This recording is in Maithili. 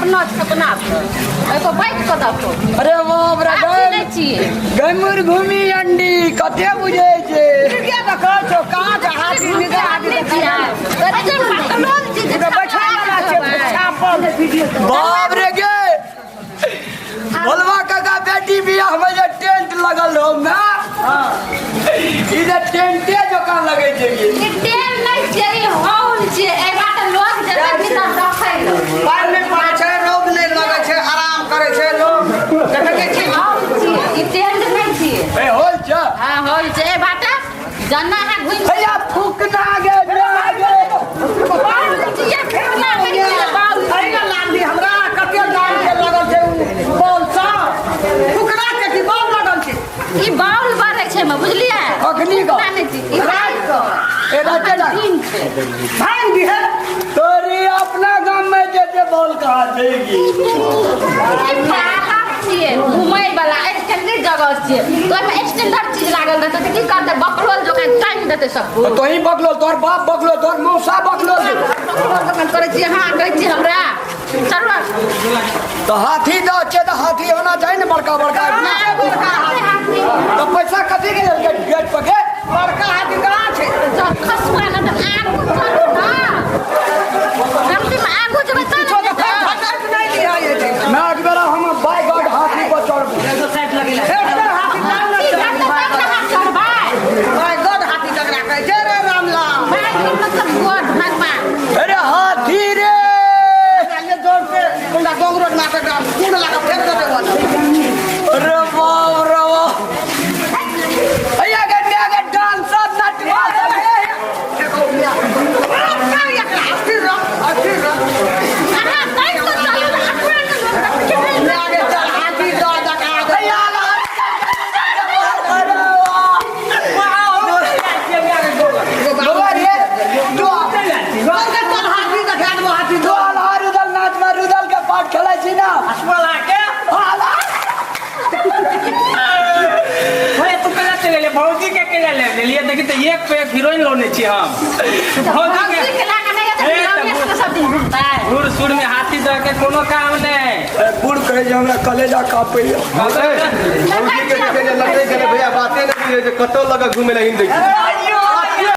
अपना छै अपना छै ओहि पर बैठ कऽ देखो। अरे बाप रे। हाथी गै नहि छियै। गै मुरघुमी अंडी कते बुझै छै। के तऽ कहै छौ कहाँ छै हाथी? निका हाथी नहि छियै तोरे जे बकलोल छी जे बैठै वाला छै छापल। बाप रे गे, भोलवा काका बेटी बियाह में जे टेंट लगल रहो ना, ई जे टेंटे जकाँ लगै छै गे। ई टेल नहि छियै, ई हॉल छियै। एहि बाटे लोग जेतै भीतर देखै लए। पानि नहि पड़ै छै, रौद नहि लगै छै, आराम करै छै लोक, देखै नहि छी? हॉल छियै ई, टेंट नहि छियै। ए, होल छै। हँ, हॉल छै। एहि बाटे जना अहाँ घुमि भैया फूकना गे ना गे। बाउल छियै, फूकना नहि छियै, बाउल। अहिना लाली हमरा कते दाम के लगल छै उ बॉल सब फुकरा के की बॉल लगल छै? ई बाउल बरै छै मे, बुझलियै? अखनी का? फूकना नहि छियै ई, राति कऽ। ए, राते अखन टा। दिन छै। भांग दिहे। तोरी अपना गाम में जे जे बॉल कहाँ छै की? ई पार्क छियै घुमै वाला, स्टैंडर्ड जगह छियै। तो ओहिमे स्टैंडर्ड चीज लागल रहतै तऽ की करतै? बकलोल जकाँ टांगि देतै सब कुछ। तोही बकलो, तोहर बाप बकलो, तोहर मौसा बकलो। बकलोल जकाँ करै छियै अहाँ, कहै छियै हमरा चलू। तो हाथी दो छै तऽ हाथी होना चाही ने बड़का बड़का। बड़का हाथी। तो पैसा कथी के लेलकै गेट पर के? बड़का हाथी कहाँ छै? चल खसुआ ने तऽ आगू चलू ना, गलतीमे आगू जेबै तब किछो ने तऽ हेतै। फटक नहि दिहे एते। ना, एक बेरा हम बाय गॉड हाथी पर चढ़बू। फेर से हाथी कहाँ हाथी छै? जतै तब ने अहाँ चढ़बै। बाय गॉड हाथी ककरा कहै छै रे रामलाल? बाय गॉड मतलब गॉड, भगवान। अरे हाथी रे। ये जोर से कुंडा गोंग रोड मारके कुंड लगा फेंक देते बोल। अरे बाप रे बाप, भैया के म्या के डांसर नटवा सब है। अस्थिर रह, अस्थिर रह। अहाँ तैं तऽ चलू ने, अपना ने लोक देखै छै। आगे चल, हाथी दऽ देखा दे। भैया अरे वाह। बउआ रे, दौड़ के चल, हाथी देखा देबो, हाथी तो दौड़। आल्हा रुदल नाच में रुदल के पाठ खेलै छी ना? के आल्हा। हे, तू केना चलि एलियै? भौजी के केना ले लेलियै? देखी तऽ एक पे एक हीरोइन लौने छी हम भौजी के। भौजी के लाके नहि एतै, हे, हिरोइने तऽ सब सब दिन घुमतै। बूढ़ सूढ़ में हाथी दऽ के कोनो काम नहि। ए, बूढ़ कहै जे हमरा कलेजा कांपैया। भौजी के देखै जे लटकि गेलै भैया, बाते नहि बुझै छै, कतौ लग घुमै लए हिन दै छै।